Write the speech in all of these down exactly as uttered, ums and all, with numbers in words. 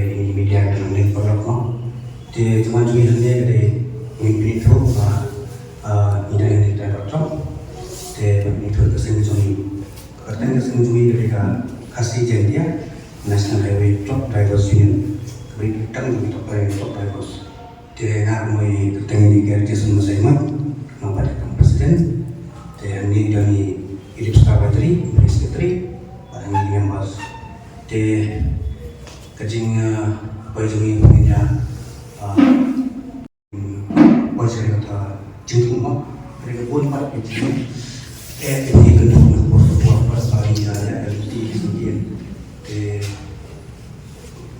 ïa i media ka nang ne paralok mo. Te jingwan jong ngi hangne ka dei ngin pynithuh ba, ah, ngi dang ïa ni driver truck. Te pynithuh ka seng jong ngi. Ka kyrteng ka seng jong ngi ka dei ka Khasi Jaintia National Highway Truck Drivers Union. Ka dei ka kyrteng jong ngi, truck driver, truck drivers. Te nga kumne ka kyrteng ïa ngi ka Jason Masai Mat, nga pat ka president. Te hangne don i Elipstar Baidri, secretary, bad hangne i members. Te ka jing, ah, poi jong ngi pynïa, ah, poi jong ngi ka jingthung mo. Ka dei ka bun pat ka jing, eh, ka jingkynduh na ka por ka por pat ba ngi ïa ïa ka lynti ka jingkynduh. Te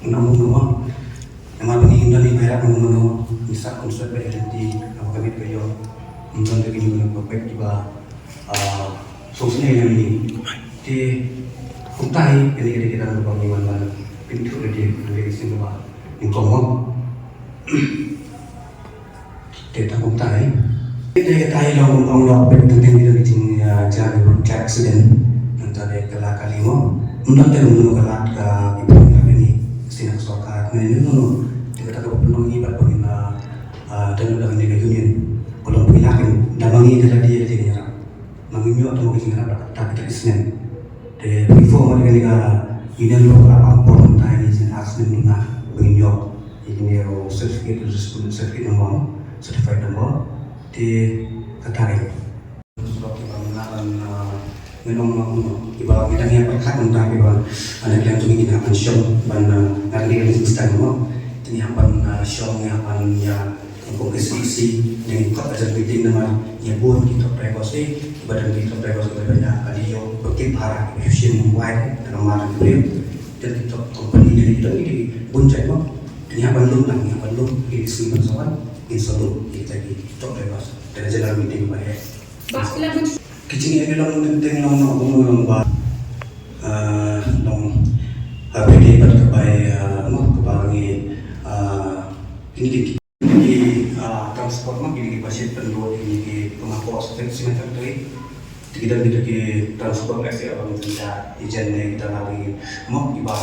Namar mano, namar ba ngi ym don i bairap mano mano, ngi sah konsep ba ïa lynti, namar ka bit ka ïoh, ym don da kine ki nongpeit kiba, ah, sngewsynei ïa ngi. Te kumta hi kane ka dei ka daw ba ngi wan ban pynithuh ïa ki, ïa ki sien ba nyngkong mo. Te tang kumta hi. Te kata hi long ong long peit teng teng ki jing, ah, jia ki road accident. Nangta dei ka la kali mo. Ym don te long mano ka lad ka ki pynlong ïa kane. Sien ka sorkar ne ne mano. Te kata ka pynlong hi bad pynlong, ah, ah, don da kane ka union. Ka long pynlong da ma ngi da la dei ïa kane ïa. Ma ngi ïoh tang ka jingïarap da kata ka isnem. Te before ma kane ka union ruh ka la pang por mynta ïa ngi sien ar snem mynta ba ngin ïoh ïa kine ruh certificate, certificate number, certified number. Te kata ka surok kiba nga ban, ah, ngan ong ma kumno kiba ngi dang ïa pyrkhat mynta kiba, ah, na ka liang jong ngi ngi hap ban shong ban, ah, ngan dei ka jingstan mo. Te ngi hap ban, ah, shong, ngi hap ban ïa Kum ka C E C, ngi khot ka jar meeting namar ïa bun ki truck drivers eh, kiba don ki truck drivers kiba don ïa ka dei ïoh ba kit bhara kiba shu shim Mumbai, na ka mar ki briew. Don ki truck company, don ki, don ki bun jait mo. Ngi hap ban lum, ngi hap ban lum, ki sngi ban sa wan, ngin sa lum ïa kita ki truck drivers. Don ka general meeting ba heh. Ba sila bun. Ki jingeh ki long teng teng long noh, long long ba, ah, long, ah, phi dei bad ka bai, ah, mo, kaba ngi, ah, kine ki Kine ki, ah, transport mo, kine kiba shim pynlut, kine ki pynhapor cement factory. Te ki don kita ki transport, lehse ïa bang kita agent ne kita lari mo, kiba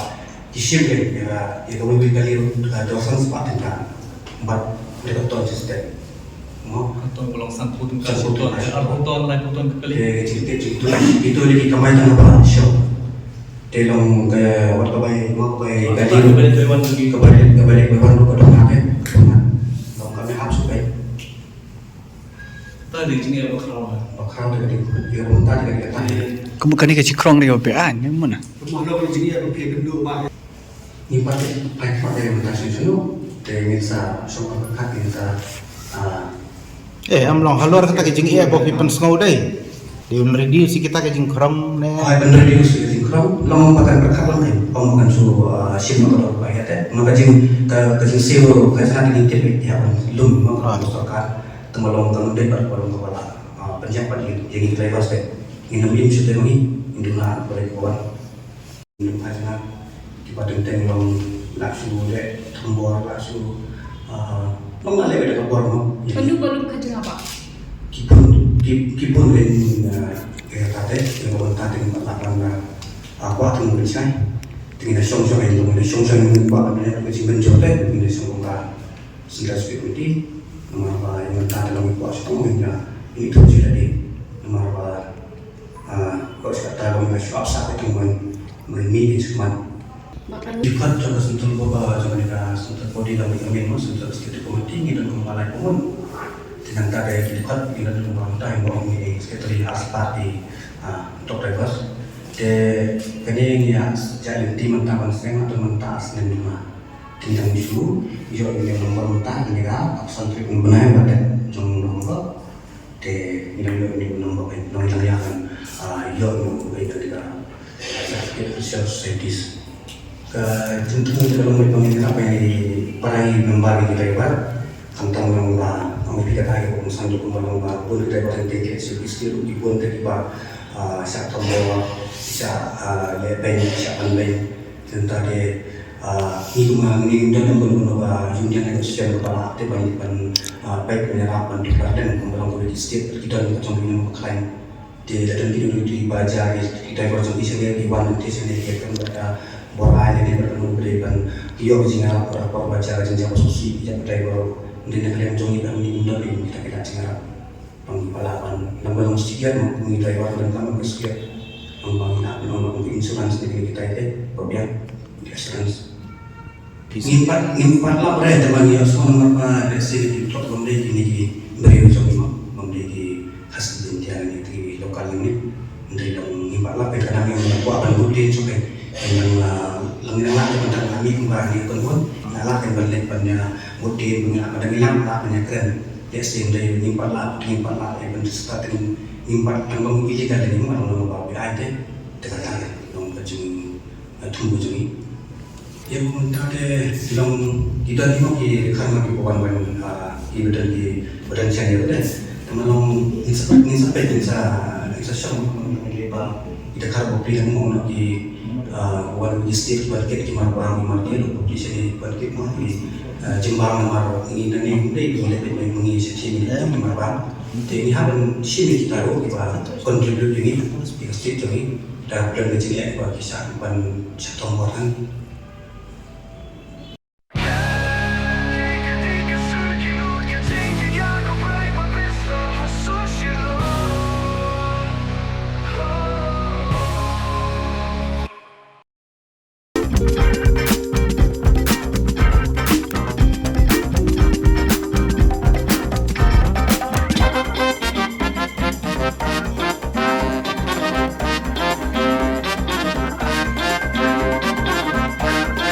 ki shim ïa, ïa, ïa kawei kawei kali ruh ka dor san spah tyngka. Bad da ka ton system. Mo? Ka ton ka long sanphew tyngka, sanphew tyngka, arphew ton, laiphew ton ka kali. Te ka jingtip jingtip, itu lagi kamai tang ba shop. Te long ka, wat ka bai, ma ka bai, ka bai, ka bai, ka bai, ka bai, ka bai, ka bai, ka bai, ka bai, ka bai, ka bai, ka bai, ka bai, ka bai, ka bai. Ta dei jingeh ba khraw. Ba khraw te ka dei, ïa ka bynta te ka dei ka ta. Kum kane ka jingkhrong dei ba phi ai, ne mano? Kum hano ka jingeh ba phi kynduh ba. Ngi pat pat dei mynta shu shu. Te ngin sa shu pat ngin sa, ah, Eh, am long halor kata ka jingeh ba phi pynsngew dei. Dei un reduce kita ka jingkhrong ne. Ai ban reduce ka jingkhrong, long ba kan pyrkhat lang dei. Ong ba kan shu, ah, shim ka dor ba ïa te. Ma ka jing, ka, ka jingsiew ka jingkhrong ka jingtip ïa ban lum ma ka sorkar. Te ma long ka dei ba long ka ba la, ah, pynjah ba ïa ngi driver te. Ngi nam im shu te ma ngi, ngi duna ba dei ka ba. Ynda ka jingeh kiba teng teng long lah shu leh thombor lah shu, ah, long lah leh da ka bor mo. Kynduh ba lum ka jingeh ba. Ki bun, ki, ki bun len, ah, ïa kata te, ïa ka bynta te ngin pat lah ban, ah, kwah te ngin pynshai. Te ngin ïa shong shong ïa long ïa shong shong ïa ngin kwah ban ïa ka jingmynjur te ngin ïa shong long ka Central Speed Committee, namar ba ïa mynta te long ïa kwah shu tong ïa ïa tu shu lade. Namar ba, ah, kwah shu kata long ïa shu ap sah ïa tong man, man mi ïa shu man. Ïa kat jong ka central body, jong ka central body long ïa ka main mo, Central Executive Committee ngi don kumba lai pynmon. Te nangta ka ïa kat ngi don kumba mynta ïa ba ong ïa secretary as party, ah, truck drivers. Te kane ngi ïa, ïa lynti mynta ban seng, hato mynta snem lima. Ki dang ju ïoh ïa u number mynta, ngi ïa ka option trip ngi bnai ba dep jong u number. Te ngi dang ïoh ïa u number, ngi dang ïa kan, ah, ïoh ïa u number, ïa ka certificate of social societies. Ka jingthmu ka long ba ngi nang ïa para member ki driver. Khamtam long ba, ong ïa phi kata ka bun san, kumba long ba bun ki driver ki, ki, ki, ki, ki bun ki ba, ah, shah kham ba shah, ah, leh beiñ, shah ban beiñ. Te nta te, ah, ngi kumba ngi don bun bun ba union negotiation ba la te ban, ban, ah, peit ban ïarap ban pynlong kumba long ba ki state ki don ka jong ki, ngi ba khlaiñ. Te lada don kino kino ki ba jia, ki driver jong ki shane, ki wan te shane, ki kren bad ka bor ai lane bad ka nongpdei ban ïoh ka jingïarap, ka por ba jia ka jingjia ba sngewsih ïa ka driver. Hynrei na ka liang jong ngi ba ngi ym don kita ki lad jingïarap. Ba ngi ba lah ban, nang ba long shisha ma ngi driver, nang ba long shisha. Nang ba ngi lah ban long insurance ne kita, kita ba biang, insurance. Ngim pat, ngim pat lap re, te ba ngi ïohsngew namar ba, let's say, ki tlot bym dei kine ki briew jong ngi mo, bym dei ki Khasi Jaiñtia ne ki local ne. Hynrei long ngim pat lap, te ka dang ïoh kwah ban bud dien shuh, te nang, ah, long nang lap, te ban dang lap ngi kumba ngi pynbud, nang lap, te ban leh ban ïa bud dien, ban ïa, ban dang ïa lap, lap ban ïa kren. Let's say, hynrei ngim pat lap, ngim pat lap, eh, ban start, ngim pat, tang ba ngi illegal, ngim pat long ba bi ai te, te ka dang long ka jing, ah, thmu jong ngi. Ïa, mynta te ki long, ki don ki, ki kham ki ba wan ban, ah, ki ba don ki, ba don shen ïa ba don. Te ma long ngin sa, ngin sa peit, ngin sa, ngin sa shong, ngin sa peit ba ki da khar ba phi long mo ki, ah, wan ki state ki ban kit ki marbang, ki mar ki lo ki shen ki ban kit mo ki, ah, jingbam mar ngi na ne ngi dei ki leh peit ngi shen ki marbang. Te ngi hap ban shim ki taro ki ba contribute ngi ki state ngi da plan ngi jingeh ba ki sa ban sa tong ba kan.